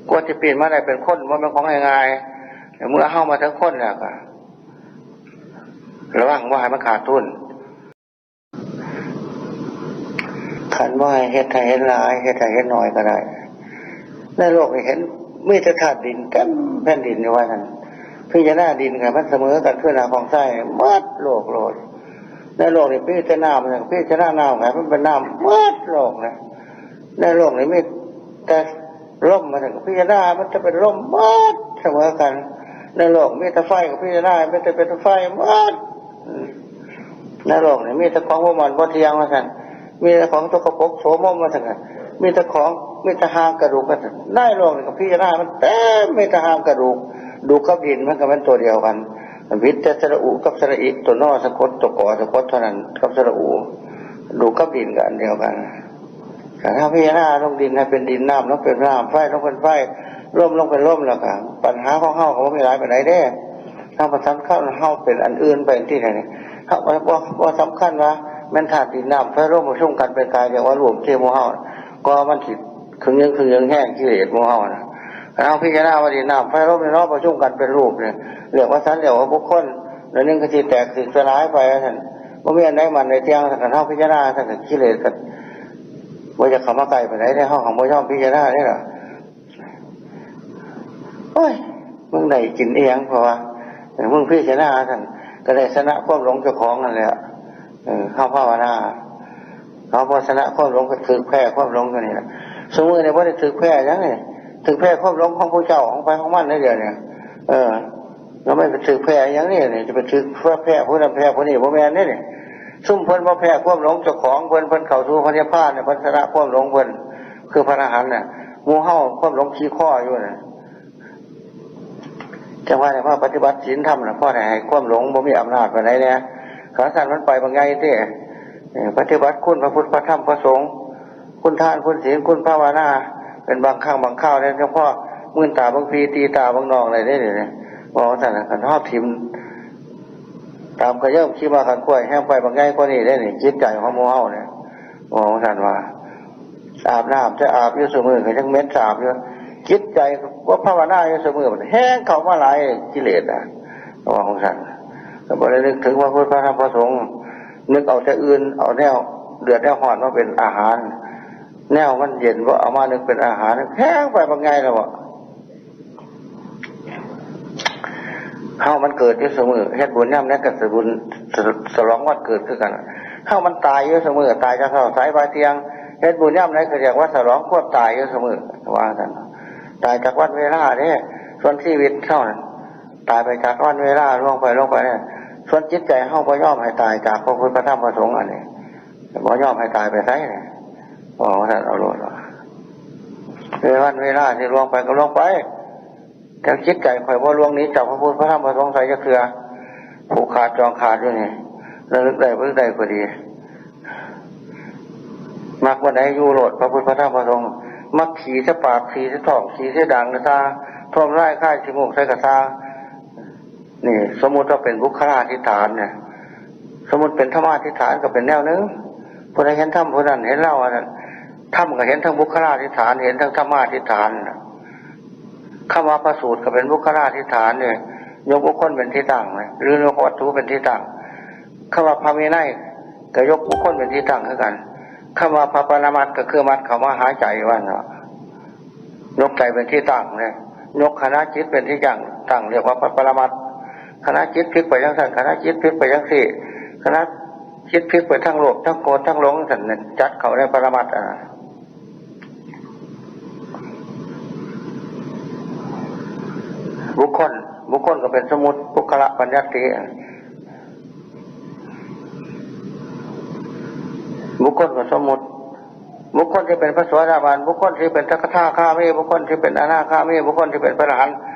ກວ່າຊິປີ້ນມາໄດ້ເປັນຄົນບໍ່ແມ່ນຂອງງ່າຍໆ. ເມື່ອເຮົາມາເຖິງຄົນແລ້ວກໍລະວັງບໍ່ໃຫ້ມັນຂາດທຶນ. ຄັນບໍ່ໃຫ້ເຮັດ ໃຫ້ເຫັນຫຼາຍ ເຮັດໃຫ້ເຫັນໜ້ອຍກໍໄດ້. ໃນໂລກນີ້ເຫັນມີແຕ່ທາດດິນເຕັມແຜ່ນດິນຢູ່ວ່າຊັ້ນ. ພິຈາລະນາດິນໃຫ້ມັນສະເໝີກັນຄືໜ້າຂອງຊາຍໝົດໂລກໂລດ. ໃນໂລກນີ້ມີແຕ່ນ້ຳ ພິຈາລະນານ້ຳໃຫ້ມັນເປັນນ້ຳໝົດໂລກນະ. ໃນໂລກນີ້ມີແຕ່ລົມ ວ່າຊັ້ນ ພິຈາລະນາໃຫ້ມັນເປັນລົມໝົດສະເໝີກັນ. ໃນໂລກມີແຕ່ໄຟ ກໍພິຈາລະນາໃຫ້ມັນເປັນໄຟໝົດ. ໃນໂລກນີ້ມີແຕ່ຂອງບໍ່ໝັ້ນບໍ່ທ່ຽງ ວ່າຊັ້ນ. ມີແຕ່ຂອງສົກກະປົກໂສມົມ ວ່າຊັ້ນ. ມີແຕ່ຂອງ ມີແຕ່ຮ່າງກະດູກ ວ່າຊັ້ນ. ໃນໂລກນີ້ກໍພິຈາລະນາໃຫ້ມັນເຕັມ ມີແຕ່ຮ່າງກະດູກ. ດູກກັບດິນມັນກໍແມ່ນຕົວດຽວກັນ. ຜິດແຕ່ສະຫຼະອຸກັບສະຫຼະອິ ຕົວນໍສະກົດ ຕົວກໍສະກົດເທົ່ານັ້ນ ກັບສະຫຼະອູ. ດູກກັບດິນກໍອັນດຽວກັນ. ຖ້າພິຈາລະນາລົງດິນໃຫ້ເປັນດິນ, ນ້ຳລົງເປັນນ້ຳ, ໄຟລົງເປັນໄຟ, ລົມລົງເປັນລົມ ແລ້ວກໍບັນຫາຂອງເຮົາກໍບໍ່ມີຫຼາຍປານໃດເດ້. ເຮົາບໍ່ສຳຄັນເຮົາເປັນອັນອື່ນໄປຈັ່ງຊີ້ນະ. ເຮົາບໍ່ ບໍ່ ບໍ່ສຳຄັນວ່າແມ່ນທາດດິນ, ນ້ຳ, ໄຟ, ລົມປະຊຸມກັນເປັນກາຍ ຮຽກວ່າຮູບເດ້ໝູ່ເຮົາ. ກໍມັນຊິຂຶງເຫຍິງຂຶງເຫຍິງແຮງກິເລດໝູ່ເຮົານະ. ຄັນເຮົາພິຈາລະນາວ່າດິນ, ນ້ຳ, ໄຟ, ລົມນີ້ເນາະ ປະຊຸມກັນເປັນຮູບນີ້ ຮຽກວ່າສັນ ຮຽກວ່າບຸກຄົນ. ແລ້ວໜຶ່ງກໍຊິແຕກສະລາຍໄປວ່າຊັ້ນ. ບໍ່ມີອັນໃດໝັ້ນໃດທ່ຽງ. ຄັນເຮົາພິຈາລະນາ ຊັ້ນກໍກິເລດກໍບໍ່ຢາກເຂົ້າມາໃກ້ປານໃດເດ້. ເຮົາກໍບໍ່ຍອມພິຈາລະນາເດ້ລະ. ໂອ້ຍ ມຶງໄດ້ກິນອີ່ຫຍັງ ເພາະວ່າ ເອີ ມຶງພິຈາລະນາ ຊັ້ນກໍໄດ້ຊະນະຄວາມຫຼົງເຈົ້າຂອງນັ້ນແຫຼະ. ເອີ ເຮົາພາວະນາ ເຮົາບໍ່ຊະນະຄວາມຫຼົງ ກໍຖືກແພ້ຄວາມຫຼົງຢູ່ນີ້ລະ. ຊຸມື້ນີ້ບໍ່ໄດ້ຖືກແພ້ຫຍັງນີ້ ຖືກແພ້ຄວາມຫຼົງຂອງຜູ້ເຈົ້າ ຂອງໃຜຂອງມັນໃນດຽວນີ້. ເອີ ແລ້ວມັນໄປຖືກແພ້ຫຍັງນີ້ ຈະໄປຖືກແພ້ຜູ້ນັ້ນແພ້ຜູ້ນີ້ ບໍ່ແມ່ນເດ້ນີ້. ຊຸມເພິ່ນບໍ່ແພ້ຄວາມຫຼົງເຈົ້າຂອງເພິ່ນ ເພິ່ນເຂົ້າສູ່ພະນິບພານ ເພິ່ນຊະນະຄວາມຫຼົງເພິ່ນ ຄືພະອະລະຫັນນະ. ໝູ່ເຮົາຄວາມຫຼົງຂີ່ຄໍຢູ່ນະ. ຈັ່ງວ່າໄດ້ມາປະຕິບັດສິນທຳນະ ພໍໄດ້ໃຫ້ຄວາມຫຼົງບໍ່ມີອຳນາດປານໃດແດ່. ຄັນຊັ້ນມັນໄປບັກໃຫຍ່ເດ້. ເອີ ປະຕິບັດຄຸນພະພຸດ ພະທຳ ພະສົງ ຄຸນທານ ຄຸນສິນ ຄຸນພາວະນາ ເປັນບາງຄັ້ງບາງຄາວແດ່. ຈັ່ງພໍມື່ນຕາເບິ່ງພີ່ ຕີຕາເບິ່ງນ້ອງໄດ້ເດ້. ເວົ້າຈັ່ງຊັ້ນນະ ຄັນເຮົາຖິ້ມຕາມກະເຢິມ ຂີ້ໝາກກະຄວາຍ ແຮງໄປບັກໃຫຍ່ກວ່ານີ້ເດ້ນີ້ ຈິດໃຈຂອງໝູ່ເຮົານີ້. ເວົ້າຈັ່ງຊັ້ນວ່າ ອາບນ້ຳ ແຕ່ອາບຢູ່ຊຸມື້ ກໍຍັງເໝັນສາບຢູ່. ຈິດໃຈບໍ່ພາວະນາຢູ່ຊຸມື້ ມັນແຮງເຂົ້າມາຫຼາຍ ກິເລດນະ. ເວົ້າຈັ່ງຊັ້ນ ກໍບໍ່ໄດ້ນຶກເຖິງພະພຸດ ພະທຳ ພະສົງ ນຶກເອົາແຕ່ອື່ນ ເອົາແນວເດືອດແນວຮ້ອນມາເປັນອາຫານ ແນວມັນເຢັນບໍ່ເອົາມານຶກເປັນອາຫານ ແຮງໄປບັກໃຫຍ່ແລ້ວບໍ່. ເຮົາມັນເກີດຢູ່ຊຸມື້ ເຮັດບຸນຍາມໃດກໍສະບຸນ ສະ ສະຫຼອງວັນເກີດຄືກັນ. ເຮົາມັນຕາຍຢູ່ຊຸມື້ ຕາຍຈາກເຊົ້າສາຍບ່າຍທ່ຽງ. ເຮັດບຸນຍາມໃດກໍຮຽກວ່າສະຫຼອງຄວາມຕາຍຢູ່ຊຸມື້ ວ່າຊັ້ນ. ຕາຍຈາກວັນເວລາເດ້ ສ່ວນຊີວິດເຮົານັ້ນ ຕາຍໄປຈາກວັນເວລາ ລ່ວງໄປ ລ່ວງໄປ. ສ່ວນຈິດໃຈເຮົາບໍ່ຍອມໃຫ້ຕາຍຈາກພະພຸດ ພະທຳ ພະສົງ ອັນນີ້ ບໍ່ຍອມໃຫ້ຕາຍໄປໃສນີ້. ເວົ້າວ່າຊັ້ນເອົາໂລດວ່າ ເວລາ ເວລາຊິລ່ວງໄປກໍລ່ວງໄປ ແຕ່ຈິດໃຈຂ້ອຍບໍ່ລ່ວງໜີຈາກພະພຸດ ພະທຳ ພະສົງໄສຈັກເທື່ອ. ຜູກຂາດຈອງຂາດຢູ່ນີ້ ລະລຶກໄດ້ບໍ່ລຶກໄດ້ກໍດີ. ມັກວັນໃດຢູ່ໂລດ ພະພຸດ ພະທຳ ພະສົງ. ມັກຂີ້ໃສ່ປາກ ຂີ້ໃສ່ທ້ອງ ຂີ້ໃສ່ດັງກໍຊ່າງ ຖົມລາຍຄາຍຂີ້ມູກໃສ່ກໍຊ່າງ. ນີ້ສົມມຸດວ່າເປັນບຸກຄະລາທິຖານນະ. ສົມມຸດເປັນທຳມາທິຖານກໍເປັນແນວໜຶ່ງ ຜູ້ໃດເຫັນທຳຜູ້ນັ້ນເຫັນລາວ ອັນນັ້ນ. ທຳກໍເຫັນທັງບຸກຄະລາທິຖານ ເຫັນທັງທຳມາທິຖານ. ຄຳວ່າພະສູດກໍເປັນບຸກຄະລາທິຖານເດ້ ຍົກບຸກຄົນເປັນທີ່ຕັ້ງເດ້ ຫຼື ຍົກວັດຖຸເປັນທີ່ຕັ້ງ. ຄຳວ່າພະວິໄນກໍຍົກບຸກຄົນເປັນທີ່ຕັ້ງຄືກັນ. ຄຳວ່າພະປະລະມັດກໍຄືມັດເຂົ້າມາຫາໃຈວ່າເນາະ. ຍົກໃຈເປັນທີ່ຕັ້ງເດ້ ຍົກຂະນະຈິດເປັນທີ່ຕັ້ງ ຕັ້ງ ຮຽກວ່າພະປະລະມັດ. ຂະນະຈິດພິກໄປຈັ່ງຊັ້ນ ຂະນະຈິດພິກໄປຈັ່ງຊີ້ ຂະນະຈິດພິກໄປທາງໂລບ ທາງໂກດ ທາງຫຼົງຊັ້ນ ຈັດເຂົ້າໃນປະລະມັດ. ອ່າ ບຸກຄົນ ບຸກຄົນກໍເປັນສົມມຸດ ບຸກຄະລະບັນຍັດຕິ. ບຸກຄົນກໍສົມມຸດ ບຸກຄົນທີ່ເປັນພະໂສດາບັນ ບຸກຄົນທີ່ເປັນສະກະທາຄາມີ ບຸກຄົນທີ່ເປັນອະນາຄາມີ ບຸກຄົນທີ່ເປັນພະອະລະຫັນ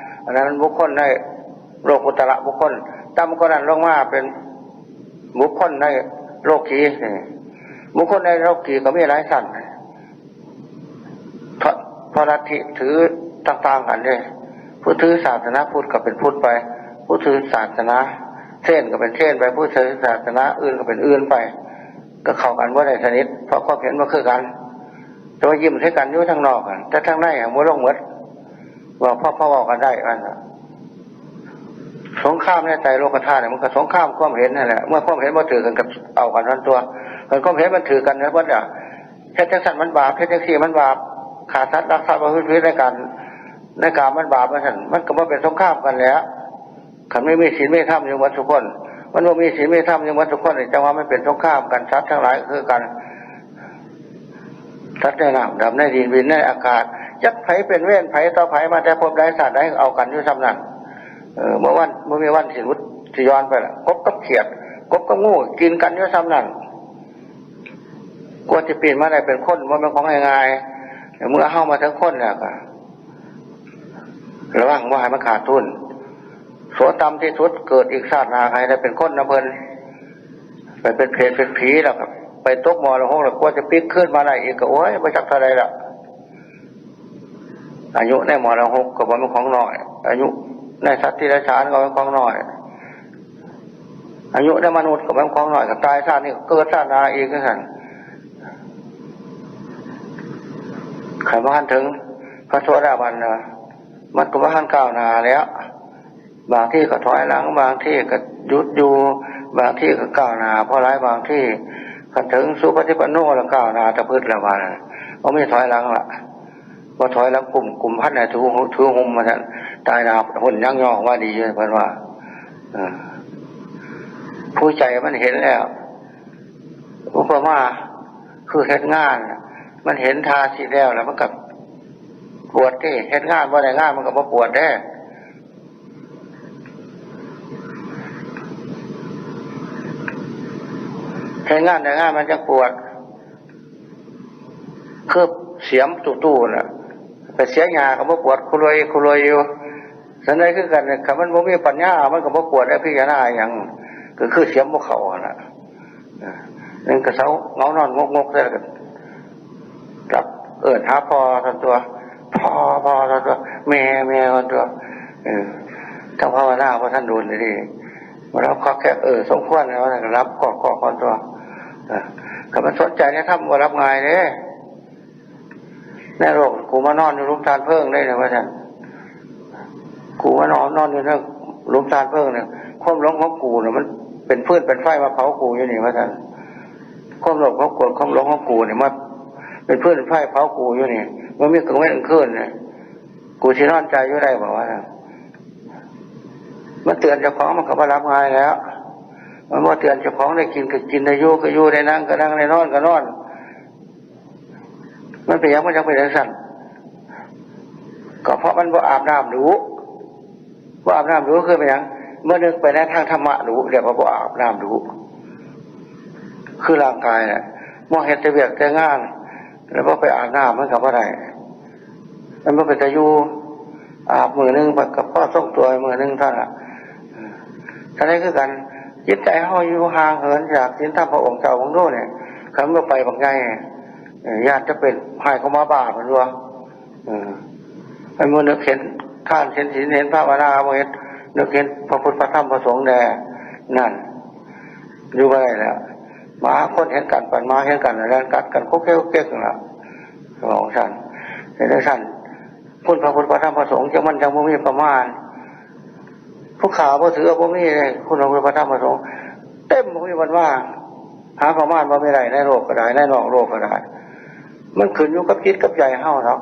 ອັນນັ້ນມັນບຸກຄົນໃນໂລກຸດຕະລະບຸກຄົນ. ຕ່ຳກວ່ານັ້ນລົງມາເປັນບຸກຄົນໃນໂລກີ. ບຸກຄົນໃນໂລກີກໍມີຫຼາຍຊັ້ນ ເພາະ ເພາະລັດທິຖືຕ່າງໆກັນເດ້. ຜູ້ຖືສາສະໜາພຸດກໍເປັນພຸດໄປ ຜູ້ຖືສາສະໜາເຊນກໍເປັນເຊນໄປ ຜູ້ຖືສາສະໜາອື່ນກໍເປັນອື່ນໄປ. ກໍເຂົ້າກັນບໍ່ໄດ້ສະໜິດ ເພາະຄວາມເຫັນບໍ່ຄືກັນ. ແຕ່ວ່າຍິ້ມໃສ່ກັນຢູ່ທາງນອກຫັ້ນ ແຕ່ທາງໃນຫັ້ນບໍ່ລົງໝົດ. ເວົ້າ ພໍ ພໍເວົ້າກັນໄດ້ວ່າຊັ້ນ. ສົງຄາມໃນໄຕໂລກະທາດນີ້ ມັນກໍສົງຄາມຄວາມເຫັນນັ້ນແຫຼະ. ເມື່ອຄວາມເຫັນບໍ່ຖືກກັນ ກໍເອົາກັນນັ້ນຕົວະ. ຄັນຄວາມເຫັນມັນຖືກກັນແລ້ວ ເບິດລະ ເຮັດຈັ່ງຊັ້ນມັນບາບ ເຮັດຈັ່ງຊີ້ມັນບາບ ຂ້າສັດ ລັກຊັບ ປະພຶດຜິດໃນການ ໃນກາມມັນບາບ ວ່າຊັ້ນ. ມັນກໍບໍ່ເປັນສົງຄາມກັນແຫຼະ. ຄັນມີ ມີສິນມີທຳຢູ່ໝົດທຸກຄົນ ມັນບໍ່ມີສິນມີທຳຢູ່ໝົດທຸກຄົນນີ້ ຈັ່ງວ່າມັນເປັນສົງຄາມກັນ. ສັດທັງຫຼາຍກໍຄືກັນ ສັດໃນນ້ຳ ດຳໃນດິນ ບິນໃນອາກາດ ຈັກໃຜເປັນເວນໃຜຕໍ່ໃຜ ມາແຕ່ພົບໃດຊາດໃດ ເອົາກັນຢູ່ສ່ຳນັ້ນ. ເອີ ບໍ່ວັນ ບໍ່ມີວັນຊິຫຼຸດຊິຢ່ອນໄປລະ. ກົບກັບຂຽດ ກົບກັບງູ ກິນກັນຢູ່ສ່ຳນັ້ນ. ກວ່າຊິປິ່ນມາໄດ້ເປັນຄົນ ບໍ່ແມ່ນຂອງງ່າຍໆ. ເມື່ອເຮົາມາເຖິງຄົນແລ້ວກໍ ລະວັງບໍ່ໃຫ້ມັນຂາດທຶນ. ໂສຕ່ຳທີ່ສຸດ ເກີດອີກຊາດໜ້າໃຫ້ໄດ້ເປັນຄົນນຳເພິ່ນ ໄປເປັນເຜດເປັນຜີ ແລ້ວກໍໄປຕົກມໍລະຫົກ ແລ້ວກວ່າຈະປິກຄືນມາໄດ້ອີກກໍ ໂອ້ຍ ບໍ່ຈັກເທົ່າໃດລະ. ອາຍຸໃນມໍລະຫົກກໍບໍ່ແມ່ນຂອງນ້ອຍ, ອາຍຸໃນສັດຕິລັດສານກໍບໍ່ແມ່ນຂອງນ້ອຍ, ອາຍຸໃນມະນຸດກໍບໍ່ແມ່ນຂອງນ້ອຍ, ກໍຕາຍຊາດນີ້ກໍເກີດຊາດໜ້າອີກຄືກັນ. ຄັນບໍ່ທັນເຖິງພະໂສດາບັນນະ ມັນກໍບໍ່ທັນກ້າວໜ້າແລ້ວ. ບາງທີກໍຖອຍຫຼັງ, ບາງທີກໍຢຸດຢູ່, ບາງທີກໍກ້າວໜ້າພໍຫຼາຍ, ບາງທີຄັນເຖິງສຸປະຕິປັນໂນແລ້ວ ກ້າວໜ້າຕະພຶດແລ້ວ ວ່ານັ້ນ ບໍ່ມີຖອຍຫຼັງລະ. ບໍ່ຖອຍຫຼັງ ກຸ້ມ, ກຸ້ມພັນໃຫ້ຖື, ຖືຫຸ້ມວ່າຊັ້ນ, ຕາຍໜ້າຫົ້ນຍັງຍ້ອງວ່າດີຢູ່ ເພິ່ນວ່າ. ເອີ ຜູ້ໃຈມັນເຫັນແລ້ວ ອຸປະມາຄືເຮັດງານ ມັນເຫັນທ່າຊີ້ແລ້ວ ແລ້ວມັນກໍປວດເດ້. ເຮັດງານບໍ່ໄດ້ງານ ມັນກໍບໍ່ປວດເດ້. ເຮັດງານໄດ້ງານມັນຈັ່ງປວດ ຄືສຽມຕູ້ໆນະ, ໄປເສຍຫຍ້າກໍບໍ່ປວດ ຄຸລວຍຄຸລວຍຢູ່. ສັນໃດຄືກັນ, ຄັນມັນບໍ່ມີປັນຍາ ມັນກໍບໍ່ປວດ ແລະ ພິຈາລະນາຫຍັງ ກໍຄືສຽມບໍ່ເຂົ້າຫັ້ນລະ. ເອີ ໜຶ່ງກະເຊົາເຫງົານອນງົກໆ ແລ້ວກໍຫຼັບ ເອີ້ນຫາພໍ່ຊັ້ນຕົວະ, ພໍ່ ພໍ່ຊັ້ນຕົວະ, ແມ່ ແມ່ຊັ້ນຕົວະ. ເອີ ທັງພາວະນາບໍ່ທັນດົນເດ ມາຫຼັບຄອກແຄກ ເອີ ສົມຄວນແລ້ວ ກໍຫຼັບຄອກໆກັນຕົວະ. ເອີ ຄັນມັນສົນໃຈໃນທຳ ບໍ່ຫຼັບງ່າຍເດ້. ໃນໂລກ ກູມານອນຢູ່ຫຼຸມຖ່ານເພີງເດ້ ວ່າຊັ້ນ, ກູມານອນ ນອນຢູ່ໃນຫຼຸມຖ່ານເພີງນີ້ ຄວາມຫຼົງຂອງກູນີ້ ມັນເປັນຟືນເປັນໄຟມາເຜົາກູຢູ່ນີ້ ວ່າຊັ້ນ. ຄວາມໂລບ ຄວາມໂກດ ຄວາມຫຼົງຂອງກູນີ້ ມາເປັນຟືນເປັນໄຟເຜົາກູຢູ່ນີ້ ບໍ່ມີກາງເວັນກາງຄືນນີ້ ກູຊິນອນໃຈຢູ່ໄດ້ບໍ່ ວ່າຊັ້ນ. ມັນເຕືອນເຈົ້າຂອງ ມັນກໍບໍ່ຫຼັບງ່າຍແລ້ວ. ມັນບໍ່ເຕືອນເຈົ້າຂອງ ໄດ້ກິນກໍກິນ ໄດ້ຢູ່ກໍຢູ່ ໄດ້ນັ່ງກໍນັ່ງ ໄດ້ນອນກໍນອນ. ມັນເປັນຫຍັງມັນຈັ່ງເປັນຈັ່ງຊັ້ນ? ກໍເພາະມັນບໍ່ອາບນ້ຳດຸ. ບໍ່ອາບນ້ຳດຸຄືເປັນຫຍັງ? ບໍ່ນຶກໄປໃນທາງທຳມະດຸ ຮຽກວ່າບໍ່ອາບນ້ຳດຸ. ຄືຮ່າງກາຍນະ ບໍ່ເຮັດແຕ່ວຽກແຕ່ງານ ແລ້ວບໍ່ໄປອາບນ້ຳ ມັນກໍບໍ່ໄດ້. ມັນບໍ່ເປັນຕາຢູ່. ອາບມື້ໜຶ່ງ ມັນກໍພໍຊົງຕົວມື້ໜຶ່ງເທົ່ານັ້ນລະ. ເອີ ຈັ່ງໃດຄືກັນ, ຈິດໃຈເຮົາຢູ່ຫ່າງເຫີນຈາກສິນທຳພະອົງເຈົ້າເບິ່ງດູນີ້, ຄັນບໍ່ໄປບັກໃຫຍ່ ເອີ ຢ້ານຈະເປັນຮ້າຍກວ່າໝາບ້າພຸ້ນຕົວະ. ເອີ ໃຫ້ມື້ນຶກເຫັນທານ ເຫັນສິນ ເຫັນພາວະນາ ບໍ່ເຮັດ, ນຶກເຫັນພະພຸດ ພະທຳ ພະສົງແດ່. ນັ້ນ ຢູ່ບໍ່ໄດ້ແລ້ວ. ໝາຄົນເຫັນກັນ ປານໝາເຫັນກັນ ແລ່ນກັດກັນ ຄຸກເຄັກຄຸກເຄັກນັ້ນລະ. ເວົ້າຊັ້ນ ເຮັດຈັ່ງຊັ້ນ ຄຸນພະພຸດ ພະທຳ ພະສົງ ຈັ່ງມັນຈັ່ງບໍ່ມີປະມານ. ຜູ້ຂ້າບໍ່ຖື ບໍ່ມີເດ້ ຄຸນພະພຸດ ພະທຳ ພະສົງ ເຕັມ ບໍ່ມີວັນວ່າງ. ຫາປະມານບໍ່ມີໄດ້ ໃນໂລກກໍໄດ້ ໃນນອກໂລກກໍໄດ້. ມັນຂຶ້ນຢູ່ກັບຈິດກັບໃຈເຮົາເນາະ.